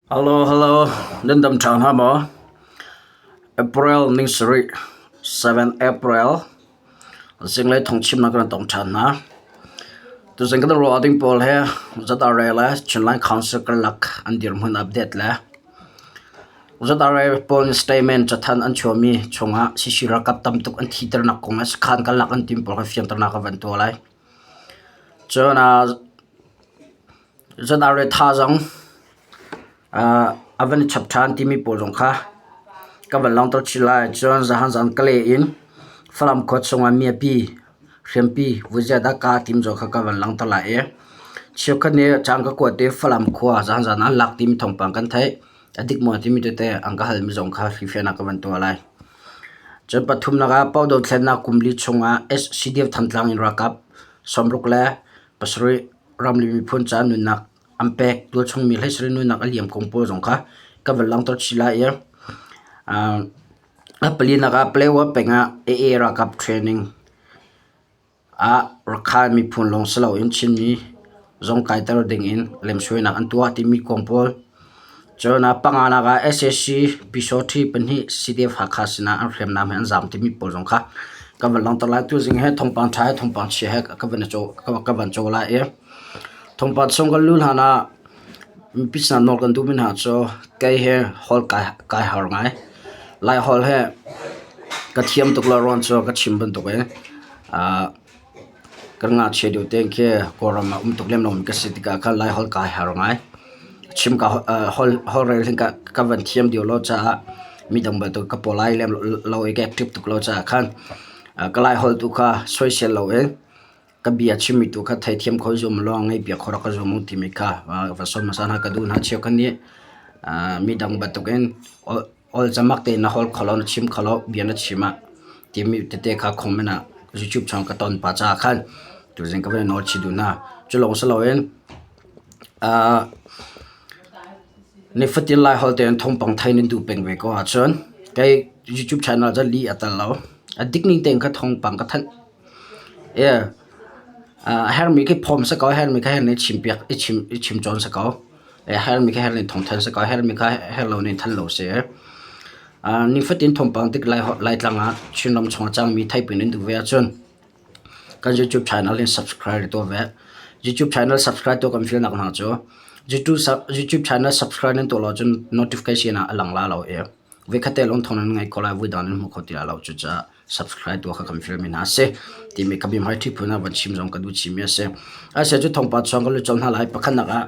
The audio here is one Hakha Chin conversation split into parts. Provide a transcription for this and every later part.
Hello, hello. Nan dam ṭha hnga maw? April ning sarih, 7 April, zinglei thawngchimnak kan tong ṭhan hna. Tuzing kan ruah ding pawl he ZRA le Chinland Council karlak an dirhmun update le ZRA pawl nih statement cathanh an chuahmi chungah CC ralkap tam tuk an thiternak kong le sakhan karlak an tim pawl kha fianternak a van tuah lai. Cun ZRA thazaang a van i chap ṭhan timi pawl zong kha ka van langhter chih lai. Cun zahan zan ka leh in Falam khua chungah miapi hriampi vuiziat ah kaa tim zong kha ka van langhter lai i cheukhat nih caan ka kuat i Falam khua zahan zan ah an lak timi thawngpang kan theih. A dik maw timi tete an ka halmi zong kha hrifiahnak ka van tuah lai. Cun pathumnak ah Pau dothlennak kum li chungah SCDF Thantlang in ralkap 67 le ramri miphun caah nunnak an pek. Tualchung mi hleisarih nunnak a liam kong pawl zong kha ka van langhter chih lai i a palinak ah Palawa peng ah AA ralkap training ah Rakhine miphun lawng si loin Chinmi zong kaiter ding in lemsuainak an tuah timi kong pawl. Cun a panganak ah sac Pyusawhti pahnih CDF Hakha sinah an hriamnam he an zaam timi pawl zong kha ka van langhter lai. Tuzing he thawngpang ṭha he thawngpang chia he ka van ka van caw lai i thawngpang chung kan luh hlan ah mipi sinah nawl kan duhmi hna cu kei he holh kai kai har ngai. Lai holh he ka thiam tuk lo ruang cu ka chim bantuk in Kan ngakchia deuh tein khi Kawlram ah um tuk lem lomi ka si tikah khan Laiholh kaa her ngai. Chim ka holhrel hin ka van thiam deuh lo caah midang bantuk ka paw lai lem lo i ka active tuk lo caah khan ka Laiholh tu kha soisel loin ka bia chimmi tu kha theithiam kho i zuam law ngaihpiak kho rak ka zuam u timi kha va sawm hmasa hna ka duh hna. Cheukhat nih midang bantukin Olcamak tein na holh kho lo, na chim kho lo, bia na chim ah timi tete kha comment ah YouTube chung ka ton pah caah khan tuzing ka van i nawl chih duh hna. Cu lawng si loin nifatin Laiholh tein thawngpang thei nan duh peng ve ko ahcun kei YouTube channel cu lih a tel lo. A dik ning tein kha thawngpang ka thanh. A herhmi khi phawm si ko, a herhmi kha herh nih chimpiak i chim i chim cawn si ko. Herhmi kha herh nih thawngthan si ko, herhmi kha herh lo nih than lo si. Nifatin thawngpang tik Laitlang ah Chinram chung a cangmi theihpi nan duh ve ahcun kan YouTube channel in subscribe tuah ve. YouTube channel subscribe tuah kan fialnak hna cu YouTube channel subscribe nan tuah lo ahcun notification ah a lang la lo i voikhat te lawng thawng nan ngaih ko lai, voidang nan hmu kho ti lai lo. Cucaah subscribe tuah kha kan fialmi hna a si. Timi ka biahmai ṭhi phun ah van chim zong ka duh chihmi a si. Asia cu thawngpang chuang ka lut colh hna lai. Pakhatnak ah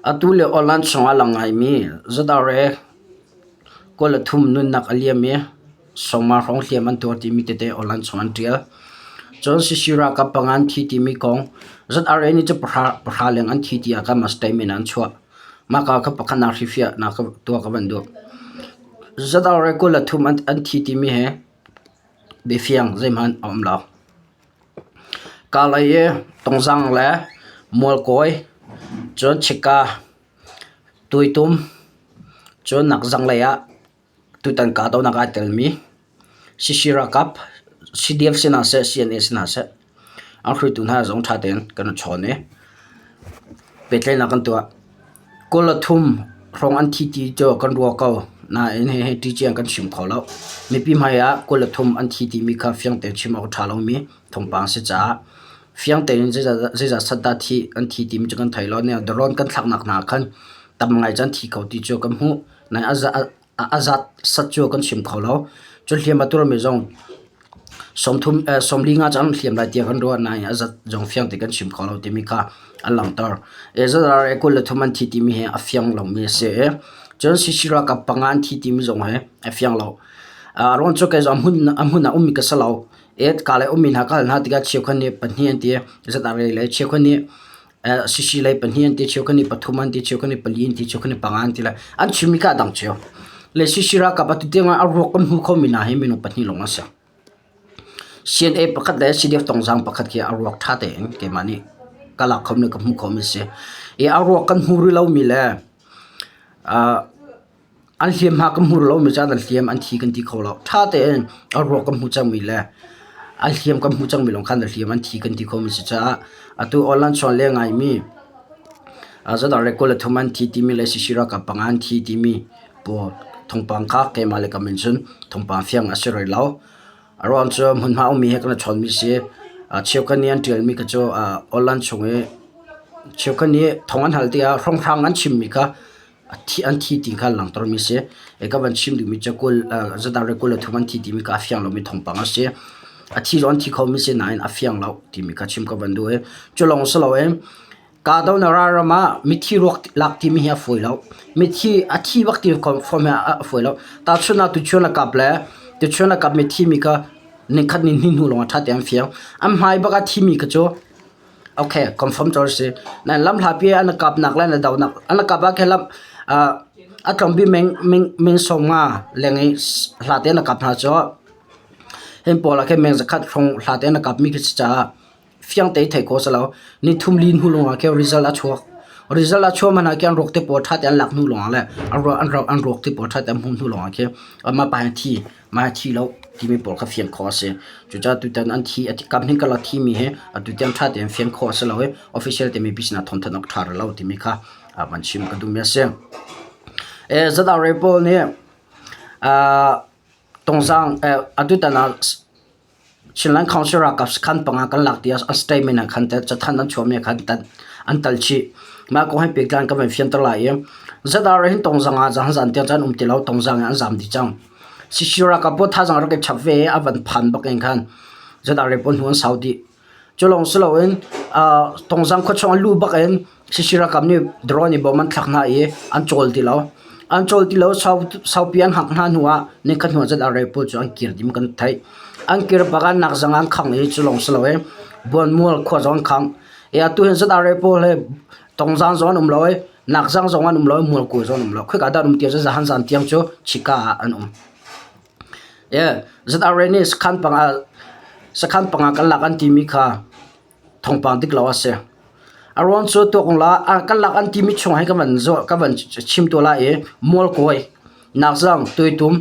Atu lio online chungah a lang ngaimi ZRA kawlthum nunnak a liam i sawngma hrawng hliam an tuar timi tete online chung an ṭial. Cun CC ralkap panga an thi timi kong ZRA nih cu pahra leng an thi tiah kan statement an chuah. Mah ka kha pakhatnak hrifiahnak tuah ka van duh. ZRA 23 an thi timi he biafiang zeihmanh a um lo. Kalay i Tungzang le Mualkawi, cun Chika, Tuitum, cun Nakzang lei ah tutan kahdohnak aa telmi CC ralkap CDF si hna seh, CNA si hna seh an hruaitu hna zong ṭha tein kan i chawn i pehtlaihnak kan tuah. 23 hrawng an thi ti cu kan ruah ko nain hihi ṭihciang kan chim kho lo. Mipi hmai ah 23 an thi timi kha fiang tein chim awk a ṭha lomi thawngpang a si caah fiang tein zeizat sat dah an thi timi cu kan thei lo. Drone kan thlaknak hna khan tam ngai cu an thi kho ti cu kan hmuh. Nain a zat sat cu kan chim kho lo. Cu hliam a turmi zong 40 nga cu an hliam lai tiah kan ruah nain a zat zong fiang tein kan chim kho lo timi kha an langhter. ZRA 23 an thi timi hi a fiang lomi a si i cun CC ralkap panga an thi timi zong hi a fiang lo. Ruang cu kei zong a hmun ah ummi ka si lo. Ka le ummi hna ka hal hna tikah cheukhat nih pahnih an ti, ZRA le cheukhat nih CC lei pahnih an ti, cheukhat nih pathum an ti, cheukhat nih pali an ti, cheukhat nih panga an ti le an chimmi kha a dang cio. Le CC ralkap atu tiang ah a ruak kan hmu khomi hna hi minung pahnih lawng an si. CNA pakhat le CDF Tongzang pakhat khi a ruak ṭha tein keimah nih ka lak khomi ka hmuh khomi a si. I a ruak kan hmu rih lomi le An hliamhma kan hmu lomi caan an hliam an thi kan ti kho lo. Ṭha tein a ruak kan hmu cangmi le an hliam kan hmu cangmi lawng khan an hliam an thi kan ti khomi si caah atu online chuan le ngaimi. Zadar le 23 an thi timi le CC ralkap panga an thi timi pawl thawngpang kha keimah le ka min cun thawngpang fiang a si rih lo. A ruang cu hmunhma ummi he kan i chawnmi si. Cheukhat nih an ṭialmi kha cu online chung i cheukhat nih thawng an hal tikah hrawnghrang an chimmi kha an thi ti kha an langhtermi si. Hi ka van chim duhmi cu zadar le 23 an thi timi kha a fiang lomi thawngpang a si. A thi zong an thi khomi si nain a fiang lo timi kha chim ka van duh i cu lawng si loin Kahdohnak ralram ah mithi ruak lak timi hi a fawi lo. Mithi a thi bak ti form hi a fawi lo. Tahchunhnak tuchun a kap le tuchun a kap mithi mi kha nikhat ni hnih hnu lawng ah ṭha tein an fiang. An hmai bak a thimi kha cu okay confirm cawr si. Nain lamhlapi an kapnak le an dohnak an kap ah khin lam a tlawmbi meng meng meng 50 leng i hla tein a kap hna cu hin pawl ah khin meng zakhat hrawng hla tein a kapmi khi si caah fiang tein theih khawh a si lo. Nithum li hnu lawngah khin result a chuak. Result a chuah hmanh ah khin an ruak te pawl ṭha tein an lak hnu lawngah le an ruak te pawl ṭha tein an hmuh hnu lawngah khin mah pa hi a thi, mah hi a thi lo timi pawl kha fian khawh a si. Cucaah tutan an thi kam hin karlak thimi hi atu tiang ṭha tein fian khawh a si lo i official timi business thawngthanh awk ṭha rih lo timi kha van chim ka duhmi a si. ZRA pawl nih Tungzang atutan ah Chinland Council ralkap sakhan panga kan lak tiah a statement ah khan cathanh an chuahmi ah khan an tal chih. Mah kong he pehtlai kan van fianter lai i ZRA hin Tongzang ah zan tiang cun an um ti lo. Tongzang in an zaam dih cang. CC ralkap pawl thazaang rak i chap ve i a van phan bak in khan ZRA pawl hnu an sau dih. Cu lawng si loin Tongzang khuachung an luh bak in CC ralkap nih drone in bom an thlak hna i an cawl ti lo. An cawl ti lo saupi an hngak hna hnu ah nikhat hnu ah ZRA pawl cu an kir ding kan theih. An kir bak ah nakzang an khangh i cu lawng si loin Buanmual khua zong an khangh. I atu hin ZRA pawl hi Tongzang zong an um lo i nakzang zong an um lo i Mualkawi zong an um lo. Khoika dah an um ti ahcun zahan zan tiang cu Chika ah an um. ZRA nih sakhan panga kan lak an timi kha thawngpang dik lo a si. A ruang cu tuak la kan lak an timi chung hi ka van zoh ka van chim tuah lai i Mualkawi, Nakzang, Tuitum,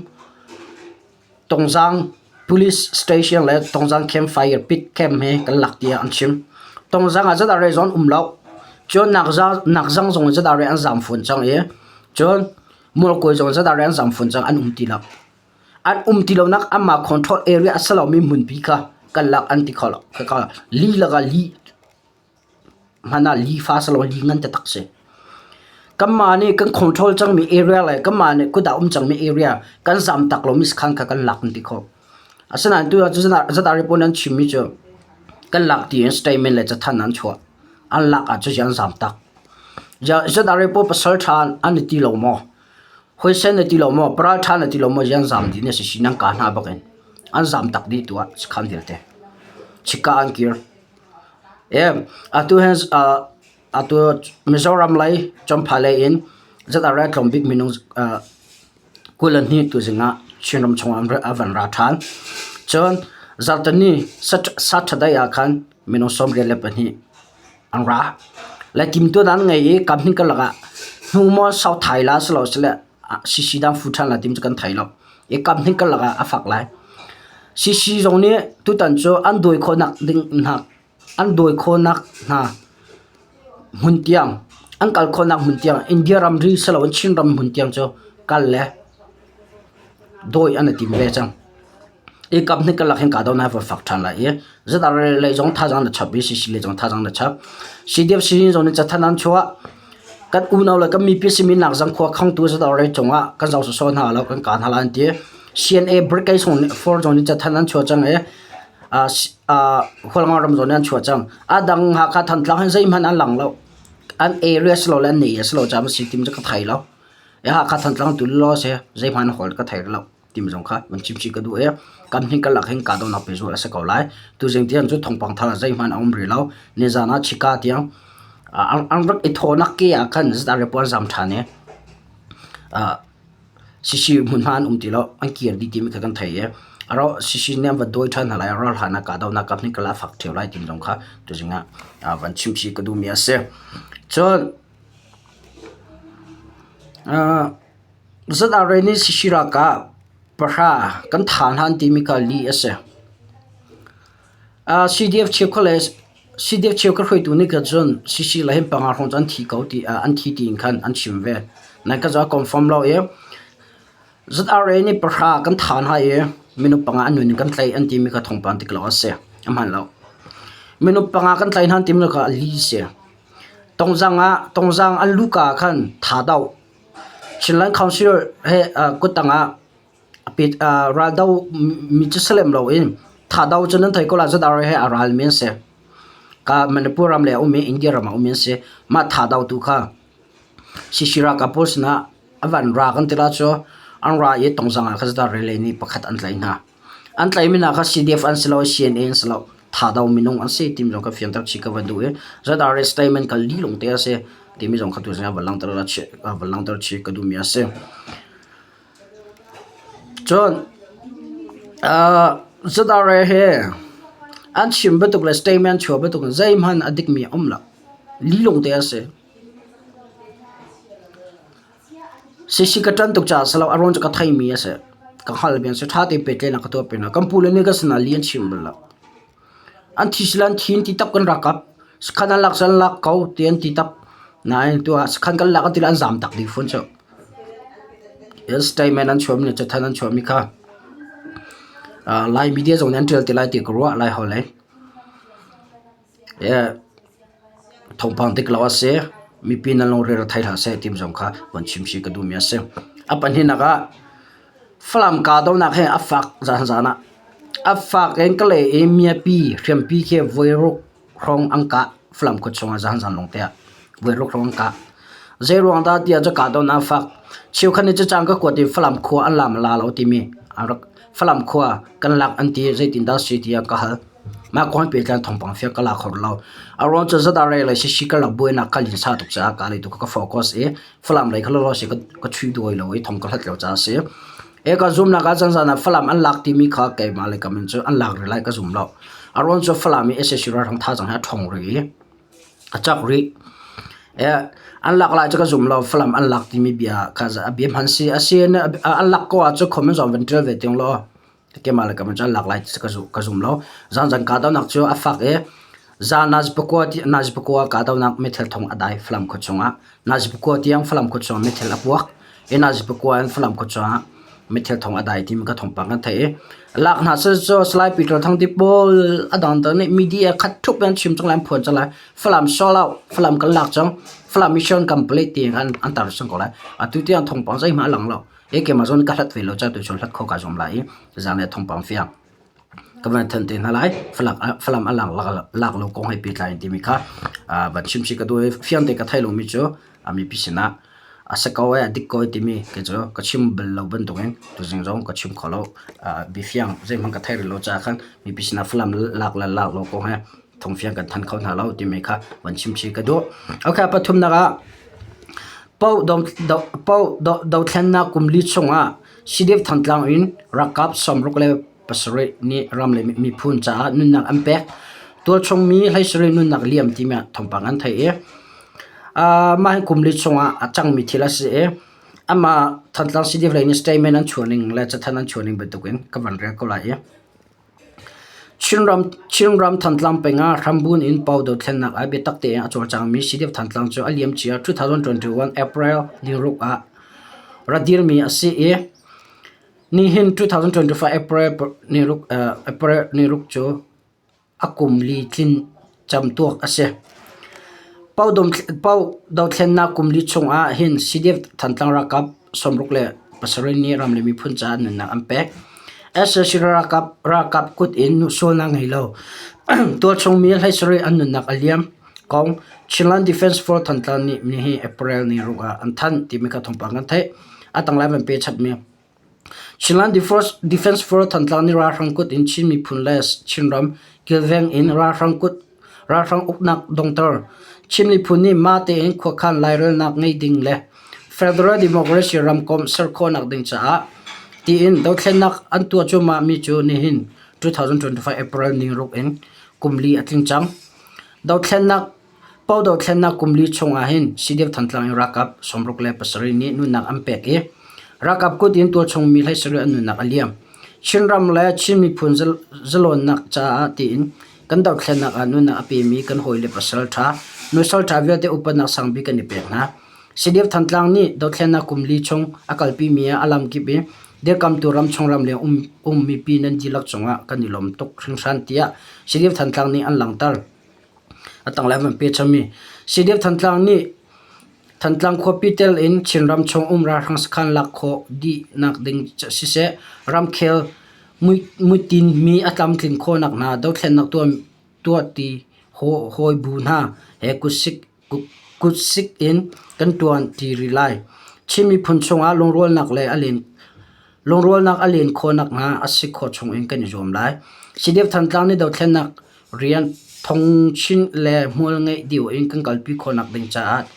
Tongzang Police Station le Tongzang Campfire Pit Camp hi kan lak tiah an chim. Tongzang ah ZRA zong an um lo. Cun Nakzang zong ZRA an zaam fawn cang i cun Mualkawi zong ZRA an zaam fawn cang an um ti lo. An um ti lonak anmah control area a si lomi hmunpi kha kan lak an ti kho lo. Khaka li lakah li hmanh ah li fa si lo li ngan taktak si. Kanmah nih kan control cangmi area le kanmah nih kut ah um cangmi area kan zam tak lomi sakhan kha kan lak an ti kho. Asinain tu ah ZRA pawl nih an chimmi cu kan lak tiin statement le cathanh an chuah. An lak ah cucu an zam tak. ZRA pawl pasal ṭha an i ti lo maw? Huaisen na ti lo maw? Paral ṭha na ti lo maw? An zam dih na si si nan ka hna bak in. An zam tak dih tu ah sakhan vialte. Chika an kir. Atu hin atu Mizoram lei Champhai lei in ZRA tlawm bik minung 22 tuzing ah Chinram chung ah a van ra ṭhan. Cun zarhteni Saturday ah khan minung 22 an ra. Le timtuan an ngei i kam hin karlak ah hnu maw sau thai la si lo sile CC dang fu ṭhan la tim cu kan thei lo. I kam hin karlak ah a fak lai. CC zong nih tutan cu an dawi khawhnak ding hna an dawi khawhnak hna hmun tiang an kal khawhnak hmun tiang India ramri si loin Chinram hmun tiang cu kal le dawi an i tim ve cang. I kam hnik karlak hin kahdohnak hi fak ṭhan lai i ZRA lei zong thazaang na chap i CC lei zong thazaang na chap. CDF sinin zong nih cathanh an chuah. Kan unau le kan mipi simi nak zang khua khangtu ZRA cungah kan zoh sawsawh hna lo kan kaa hna lai an ti. CNA Brigade zong nih for zong nih cathanh an chuah cang i Hualngo ram zong nih an chuah cang. A dang Hakha Thantlang hin zeihmanh an lang lo. An area si lo le an area si lo caah si tim cu ka thei lo. Hakha Thantlang tu law si zeihmanh hawl ka thei lo. Timi zong kha van chim chih ka duh i kam hnih karlak hin kahdohnak pehzulh a si ko lai. Tuzing tiang cu thawngpang thar zeihmanh a um rih lo. Nizan ah Chika tiang an rak i thawhnak ke ah khan ZRA pawl an zam ṭhan i CC hmunhma an um ti lo. An kir dih timi kha kan thei i CC nih an va dawi ṭhan hna lai. Ral hlan ah kahdohnak kam hnih karlak a fak ṭheo lai timi zong kha tuzing ah van chim chih ka duhmi a si. Cun ZRA nih CC ralkap pahra kan thah hna an timi kha lih a si. CDF cheukhat le CDF cheukhat hruaitu nih khan cun CC le hin panga hrawng cu an thi ko ti an thi tiin khan an chim ve. Nan ka cu confirm lo i ZRA nih pahra kan tha hna i minung panga an nun in kan tlaih an timi kha thawngpang dik lo a si. A hmaan lo. Minung panga kan tlaih hna an timi kha a li si. Tongzang ah Tongzang an luka ah khan tha doh. Chinland Council he kuttang ah raldo mi cu si lem loin thado cu nan thei ko lai ZRA he a ralmi an si. Ka Manipur ram le a um i India ram ah a ummi an si. Mah thado tu kha CC ralkap pawl sinah a van ra kan ti la cu an ra i tongzang ah kha ZRA lei nih pakhat an tlaih hna. An tlaihmi hna kha CDF an si lo i CNA an si lo. Thado minung an si timi zong kha fianter chih ka van duh i ZRA statement kha lilung te a si timi zong kha tuzing ah van langhter chih ka duhmi a si. Cun ZRA hi an chim bantuk le statement chuah bantuk in zeihmanh a dikmi a um lo. Lilung te a si. Sisi ka ṭan tuk caah a si lo. A ruang cu ka theimi a si. Ka hngalhmi an si. Ṭha tein pehtlaihnak ka tuah pin hna. Kan pule nih kan sinah li an chim bal lo. An thi sila an thi an ti tak kan ralkap. Sakhan an lak an lak ko ti an ti tak. Nain tu ah sakhan kan lak an ti le an zaam tak dih fawn cu. Statement an chuahmi le cathanh an chuahmi kha Lai media zong nih an ṭial te lai ti ka ruah Lai holh lei. Thawngpang dik lo a si. Mipi nan lungre ra thei hlah seh ti zong kha von chim si ka duhmi a si. A pahnihnak ah Falam kahdohnak hi a fak zanzan ah a fak in ka le i miapi hriampi khi voiruk hrawng an kah Falam khua chungah zanzan lawng te ah voiruk hrawng an kah. Zeiruang dah tiah cu kahdohnak a fak. Cheukhat nih cacang ka kuat i Falam khua an lam la lo timi an rak Falam khua kan lak an ti zeitindah si tiah ka hal. Mah kong he pehtlai in thawngpang fiang ka la kho lo. A ruang cu ZRA le CC karlak buainak ka linsa tuk caah ka lei tu ka focus i Falam lei kha lawlaw si ka chui duai lo i thong ka hlat lo caah a si. E ka zumnak ah zanzan ah Falam an lak timi kha keimah le kam in cu an lak rih lai ka zum lo. A ruang cu Falam i sac ralhrang thazaang hi a ṭhawng rih i a cak rih. E an lak lai cu ka zum lo. Falam an lak timi bia kha a bia hman si. A si an lak ko ahcun comment zong van ṭial ve tiang law. Keimah le kam cun lak lai ti ka zum lo. Zanzan kahdohnak cu a fak i za Nazipakua Nazipakua kahdohnak meithal thong a dai Falam khua chungah. Nazipakua tiang Falam khua chungah meithal a puak i Nazipakua in Falam khua chungah meithal thong a dai timi ka thawngpang kan theih i lak hna seh cu Salai Peter Thang ti pawl a dang dang nih media khat ṭhup in an chim cang lai an phuan cang lai. Falam solo Falam kan lak cang Falam mission complete ti an an tar cang ko lai. Atu tiang thawngpang zeihmanh a lang lo. Hi keimah zawn ka hlat ve lo ca tu cu hlat kho ka zuam lai i zan le thawngpang fiang ka van thanh te hna lai. Falam a lak lo kong he pehtlai in timi kha van chim si ka duh i fiang te ka thei lomi cu mipi sinah a si ko ai a dik ko ai timi kei cu ka chim bal lo bantukin tuzing zong ka chim kho lo. Biafiang zeihmanh ka thei rih lo caah khan mipi sinah Falam lak le lak lo kong he thawngfiang kan thanh kho hna lo timi kha van chim chih ka duh. Okay, pathumnak ah Paoh dothlennak kum li chungah CDF Thantlang in ralkap 67 nih ram le miphun caah nunnak an pek. Tualchung mi 17 nunnak liam timi thawngpang an theih i mah hi kum li chungah a cangmi thil a si i amah Thantlang CDF lei nih statement an chuah ning le cathanh an chuah ning bantukin ka van rel ko lai i Chinram Thantlang peng ah hrambunh in Pau dothlennak ah biatak tein a cawlcangmi CDF Thantlang cu a liamcia 2021 April niruk ah ra dirmi a si i nihin 2025 April niruk cu a kum li tlin camtuak a si. Pau dothlennak kum li chung ah hin CDF Thantlang ralkap 67 nih ram le miphun caah nunnak an pek. Sac ralkap kut in sualnak ngei lo tualchung mi 17 an nunnak a liam kong Chinland Defense Force Thantlang nih nihin April ni ruk ah an thanh timi kha thawngpang kan theih. A tanglai van pe chapmi Chinland Defense Force Thantlang nih ralhrang kut in Chin miphun le Chinram kilveng in ralhrang uknak dongter. Chin miphun nih mah tein khuakhan lairelnak ngeih ding le Federal Democracy ramkomh ser khawhnak ding caah tiin dothlennak an tuah cuahmah mi cu nihin 2025 April ni ruk in kum li a tling cang. Dothlennak Pau dothlennak kum li chung ahhin CDF Thantlang in ralkap 67 nih nunnak an pek i ralkap kut in tualchung mi 17 an nunnak a liam. Chinram le Chin miphun zalawnnak caah tiin Kan dothlennak ah nunnak a pemi kan hawile pasal ṭha, nusal ṭha vialte upatnak sangbik kan i pek hna. CDF Thantlang nih dothlennak kum li chung a kalpimi ah a lamkip i dirkamtu ramchung ramleng um, um mipi nan dihlak cungah kan i lawm tuk hringhran tiah CDF Thantlang nih an langhter. A tanglei van pe chami CDF Thantlang nih Thantlang khuapi tel in Chinram chung um ralhrang sakhan lak khawh dihnak ding siseh, ramkhel muitin mi a tlamtlin khawhnak hna dothlennak tuahti hawi bu hna he kutsik in kan ṭuanṭi rih lai. Chin miphun chungah lungrualnak le a len Lungrualnak a len khawh nakhnga a si khawh chungin kan i zuam lai. CDF Thantlang nih dothlennak rian thongchin le hmual ngeih dih in kan kalpi khawhnak ding caah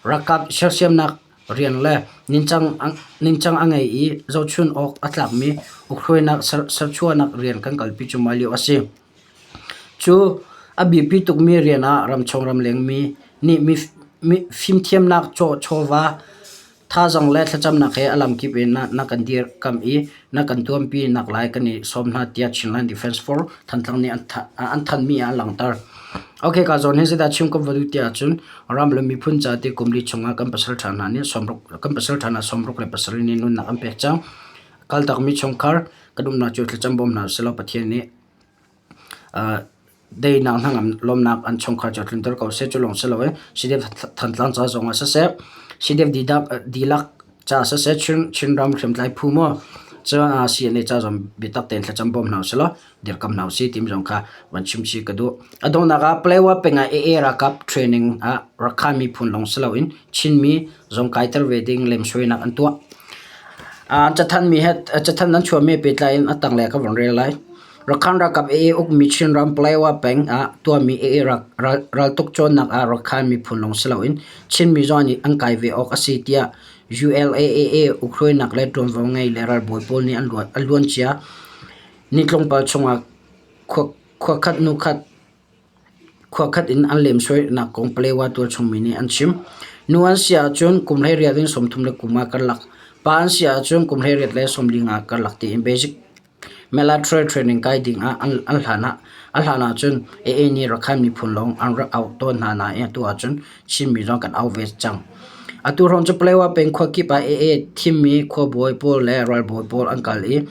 ralkap sersiamnak rian le ningcang a ngei i zohchun awk a tlakmi ukhruainak serchuahnak rian kan kalpi cuahmah lio a si. Cu a biapi tukmi rian ah ramchung ramleng mi nih fimthiamnak chawva Thazaang le thlacamnak he a lamkip in na kan dirkamh i na kan tuanpi naklai kan i sawm hna tiah Chinland Defence Force Thantlang nih an thanhmi ah an langhter. Ok, ka zawn hi zeidah chim kan va duh tiah cun ram le miphun ca ti kum li chungah kan pasal ṭha hna nih sawmruk kan pasal ṭha hna 67 nih nunnak an pek cang. Kaltakmi chungkhar kan umnak cu thlacam bawm hna usih law Pathian nih Deinak hnangam lawmnak an chungkhar cu tlunter ko seh. Cu lawng si loin CDF Thantlang ca zong ah siseh, CDF dihlak ca siseh, Chinram hriamtlai phu maw cun CNA ca zong biatak tein thlacam bawm hna usih law dirkamh hna usih timi zong kha van chim chih ka duh. A donghnak ah Palewa peng ah AA ralkap training ah Rakhine miphun lawng si loin Chinmi zong kaiter ve ding lemsoinak an tuah. Cathanh mi he cathanh an chuahmi he pehtlai in a tanglei ah ka von rel lai. Rakhine ralkap AA ukmi Chinram Palawa peng ah tuahmi AA raltuk cawnnak ah Rakhine miphun lawng si loin Chinmi zong nih an kai ve awk a si tiah ULAAA ukhruainak le ṭuanvo ngei le ralbawi pawl nih an luancia ni tlawmpal chungah khua khat hnu khua khat in an lemsoinak kong Palawa tualchung mi nih an chim. Nu an si ahcun kum 18 in 33 ah karlak, pa an si ahcun kum 18 le 45 karlak tiin basic Military training kai dingah an hlan ahcun AA nih Rakhine miphun lawng an rak auh tawn hna nain atu ahcun Chinmi zong kan auh ve cang. Atu hrawng cu Palewa peng khuakip ah AA thimmi khuabawi pawl le ralbawi pawl an kal i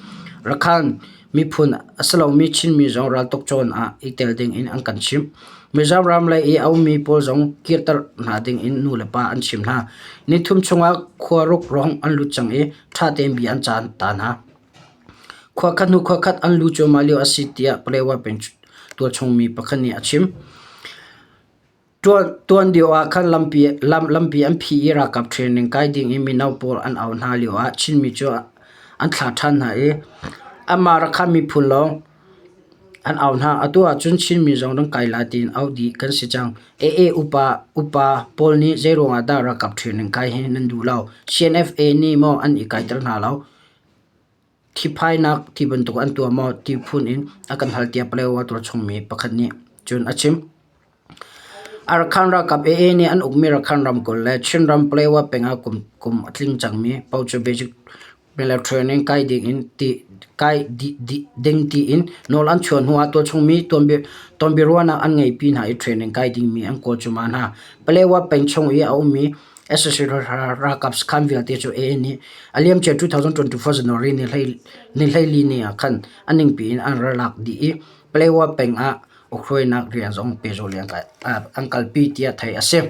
Rakhine miphun a si lomi Chinmi zong raltuk cawn ah i tel dingin an kan chimh. Mizoram lei i a ummi pawl zong kirter hna dingin nulepa an chim hna. Nithum chungah khua ruk rong an lut cang i ṭha tein bia an caan ta hna. Khua khat hnu khua khat an lu cuahmah lio a si tiah Palewa peng tualchung mi pakhat nih a chim. Tuan lio ah khan lampi an phih i ralkap training kai ding in mino pawl an auh hna lio ah Chinmi cu an thlah ṭhan hna i anmah Rakhan miphun lawng an auh hna. Atu ahcun Chinmi zong ran kai lai tiin auh dih kan si cang. AA upa pawl nih zeiruang ah dah ralkap training kai hi nan duh lo? CNFA nih maw an i kaiter hna lo? Ṭhihphainak ti bantuk an tuah maw ti phun in a kan hal tiah Palewa tualchungmi pakhat nih cun a chim. Arakan ralkap AA nih an ukmi Rakhine ramkulh le Chinram Palewa peng ah kum a tling cangmi paoh cu basic military training kai ding tiin nawl an chuah hnu ah tualchungmi tonbiaruahnak an ngeihpi hna i training kai dingmi an kawl cuahmah hna. Palewa peng chung i a ummi Sac ralkap sakhan vialte cu AA nih a liamcia 2024 January ni 14 ni ah khan a ningpi in an ra lak dih i Palewa peng ah ukhruainak rian zong pehzulh in an kalpi tiah theih a si.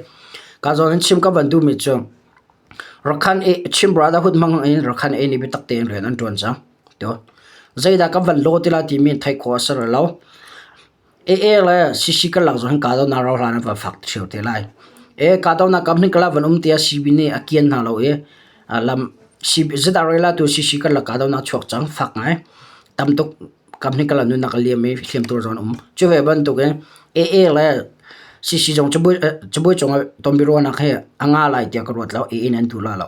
Ka zawn in chim ka van duhmi cu Rakhine Chin Brotherhood hmang in Rakhine A nih biatak tein rian an ṭuan cang. Zeidah kan van law ti lai timi theih khawh a si rih lo. AA le CC karlak zong hin kahdohnak rauhhlan an van fak ṭheo te lai. E kahdohnak kam hin kala van um tiah CB nih a kian hna lo i lam CB zedah rel ah tu CC karlak kahdohnak chuak cang fak ngai. Tam tuk kam hin kala nunnak a liam i hliamtuar zong an um. Cu ve bantukin AA le CC zong cabuai cungah tonbiaruahnak hi a nga lai tiah ka ruat lo. AA nih an duh la lo.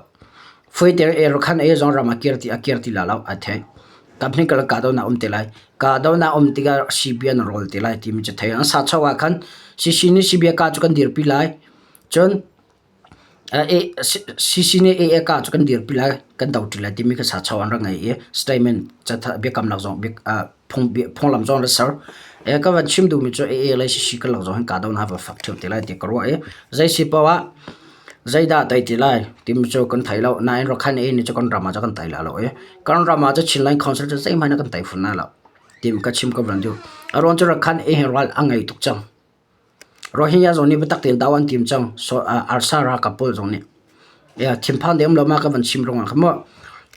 Fuaiter e Rakhan e zong ram a kir ti a kir ti la lo a theih. Kaphnih kal kahdohnak um te lai. Kahdohnak um tikah CB an rawl te lai timi cu theih. An sa cho ah khan CC nih CB ka cu kan dirpi lai. Cun CC nih AA ka cu kan dirpi lai, kan do ṭi lai timi kha sa cho an rak ngei i statement biakamnak zong. Phunglam zong an ser. Ka van chim duhmi cu AA le CC kan lak zong hin kahdohnak va fak ṭheo te lai ti ka ruah i zei si paoh ah zeidah tei ti lai timi cu kan thei lo. Nain Rakhine AA nih cu kan ram ah cun kan tei lai lo i kan ram ah cun Chinland Council cu zeihmanh in kan tei fawn lai lo timi ka chim ka van duh. A ruang cu Rakhine AA hi ral a ngei tuk cang. Rohingya zong nih biatak tein do an tim cang. Arsa ralkap pawl zong nih. Thinphan ding um lo ma ka van chim ruangah khan maw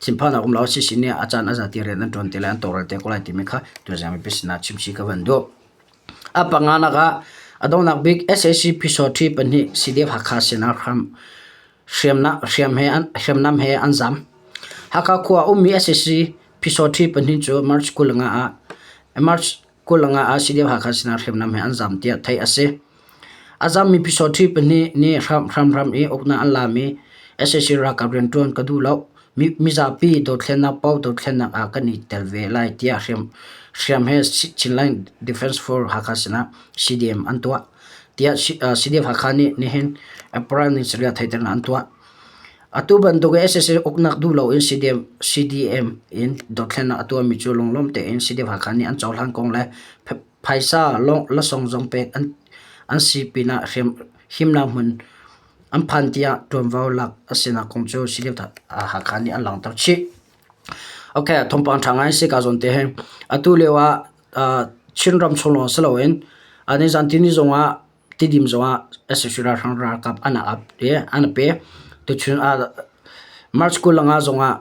thinphan a um lo sisi nih a caan a za ti rian an ṭuan te lai an tawlrel te ko lai timi kha tuzing mipi sinah chimchih ka van duh. A panganak ah a donghnak bik sac Pyisaw pahnih CDF Hakha sinah hram hriamnam he an zam. Hakha khua ummi sac Pyisaw pahnih cu March 25 ah March 25 ah CDF Hakha sinah hriamnam he an zam tiah theih a si. A zammi Pyusawhti pahnih nih hramhram i uknak an lami sac ralkap rianṭuan ka duh lo. Mizapi dothlennak paoh dothlennak ah kan i tel ve lai tiah hriam he Chinland Defence Force Hakha sinah CDM an tuah tiah CDF Hakha nih nihin April ni sarih ah theihternak an tuah. Atu bantuk in sac uknak duh loin CDM in dothlennak a tuahmi cu lunglawm tein CDF Hakha nih an cohlan kong le phaisa lasawng zong pek an si pinah himnak hmun an phan tiah ṭuanvo lak a sinak kong cu CDF Hakha nih an langhter chih. Okay, thawngpang ṭha ngai si ka zawn te hin. Atu lio ah Chinram chung lawng si loin nizan tini zong ah Tidim zongah sac ralhrang ralkap an ap i an pe. Tuchun ah March 25 zongah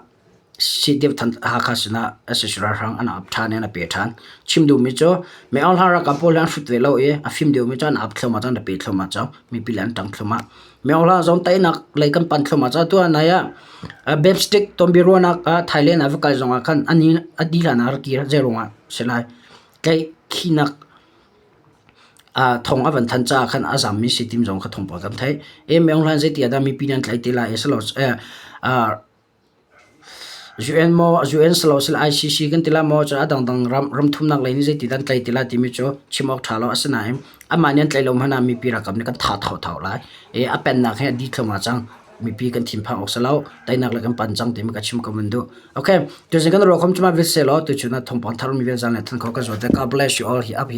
CDF Hakha sinah sac ralhrang an ap ṭhan i an pe ṭhan. Chim duhmi cu Min Aung Hlaing ralkap pawl hi an hrut ve lo i a fim deuhmi cu an ap thluahmah cang, an pe thluahmah cang. Mipi le an ṭang thluahmah. Min Aung Hlaing zong teinak lei kan pan thluahmah cang. Atu ah nai ah Baptist tonbiaruahnak ah Thailand ah va kal zongah khan a dih hlan ah a rak kir. Zeiruangah si lai? Tlaihkhihnak Thong a van than caah khan a zammi si tim zong kha thawngpang kan theih. Aung Hlaing zeiti ah dah mipi nih an tlaih ti lai i UN maw UN silo ICC kan ti lai maw cun a dangdang ram ramthumnak lei nih zeiti dah an tlaih ti lai timi cu chim awk ṭha lo. Asinain amah nih an tlaih lo hmanh ah mipi ralkap nih kan thah thotho lai. I a pennak hi a dih thluahmah cang. Mipi kan thinphang awk si lo. Teinak le kan pan cang timi ka chim ka vun duh. Okay, tuzing kan ruah khom cuma vil selaw tuchun ah thawngpang thar mi vial zan le than kho kan zual te. God bless you all. Hi up hi.